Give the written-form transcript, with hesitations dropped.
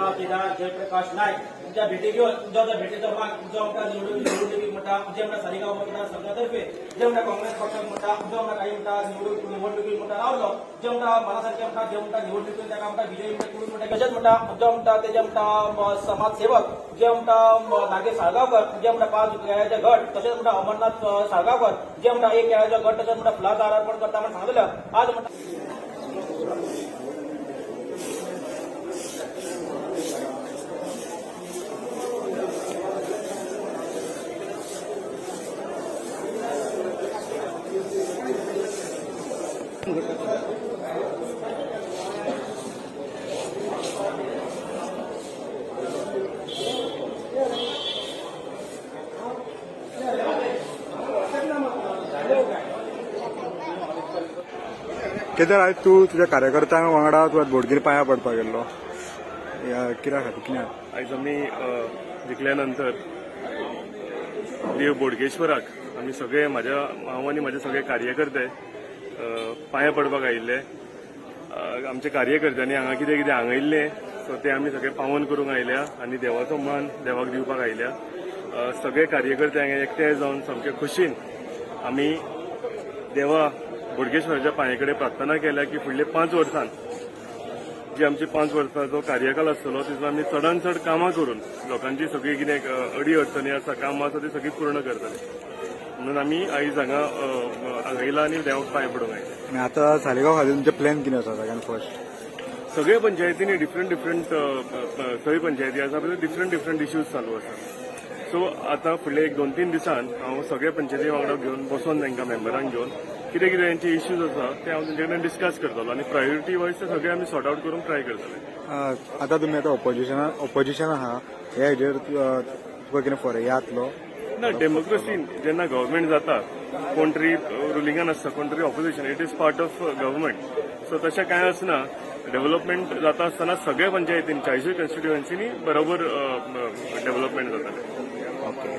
सालिगांव जयप्रकाश नायक तुमच्या भेटी घेवन तुमच्या त्या भेटीचो मान तुमचो आमकां निवडणुकीक म्हणटा, जे म्हणटा सालिगांव मतदारसंघातर्फे जे म्हणटा काँग्रेस पक्षाक म्हणटा तुमचो म्हणटा काही म्हणटा निवडणुकीक म्हणटा रावलो, जे म्हणटा मनासारखे म्हणटा जे म्हणटा निवडणुकीत ताका म्हणटा विजयी म्हणटा करून म्हणटा. तशेंच म्हणटा तुमचो म्हणटा तेजे म्हणटा समाजसेवक जे म्हणटा नागेश साळगांवकर जे म्हणटा 5 केळ्याचे घट, तशेंच म्हणटा अमरनाथ साळगांवकर जे म्हणटा 1 केळ्याचो घट, तशेंच म्हणटा फुलांचो हार अर्पण करता म्हण सांगलें. आज म्हणटा केदर आयज तूं तुज्या कार्यकर्त्यां वांगडा तुका बोडगीर पांयां पडपाक गेल्लो, कित्या खातीर कितें? आयज आमी जिखल्या नंतर देव बोडगेश्वराक आमी सगळे म्हाज्या हांव आनी म्हाजे सगळे कार्यकर्ते पांया पडपाक आयिल्ले. आमच्या कार्यकर्त्यांनी हांगा कितें कितें आंगयल्लें, सो ते आमी सगळे पावन करूंक आयल्या आनी देवाचो मान देवाक दिवपाक आयल्या. सगळे कार्यकर्ते हांगा एकठांय जावन सामके खोशीन आमी देवा बोडगेश्वराच्या पांये कडेन प्रार्थना केल्या की फुडले 5 वर्सां जी आमची 5 वर्सांचो कार्यकाल आसतलो तितून आमी चडान चड कामां करून लोकांची सगळी कितें अडी अडचणी आसा, कामां आसा, ती सगळी पूर्ण करतले म्हणून आमी आयज हांगा हांगा येयला आनी देवाक पांय पडूंक आयले. आनी आतां सालिगांव खातीर तुमचें प्लॅन कितें आसा सगळ्यान फर्स्ट? सगळे पंचायतींनी डिफरंट डिफरंट, सगळी पंचायती आसा, डिफरंट डिफरंट इश्यूज चालू आसा. सो आतां फुडले एक 2-3 दिसान हांव सगळे पंचायती वांगडा घेवन बसोन तांकां मेंबरांक घेवन कितें कितें तांचे इश्यूज आसा ते हांव तांचे कडेन डिस्कस करतलो आनी प्रायोरिटी वायज ते सगळे आमी सॉर्ट आवट करूंक ट्राय करतले. आतां तुमी आतां ऑपोजिशन आहा, हे हेजेर तुका कितें फरक जातलो? ना, डेमोक्रेसीन जेन्ना गव्हर्मेंट जाता, कोण तरी रुलिंगान आसता, कोण तरी opposition, it is part of government. So तशें कांय आसना. डेव्हलपमेंट जाता आसतना सगळ्या पंचायतीन 40 कॉन्स्टिट्युएन्सीनी बरोबर डेव्हलपमेंट जातालें. ओके.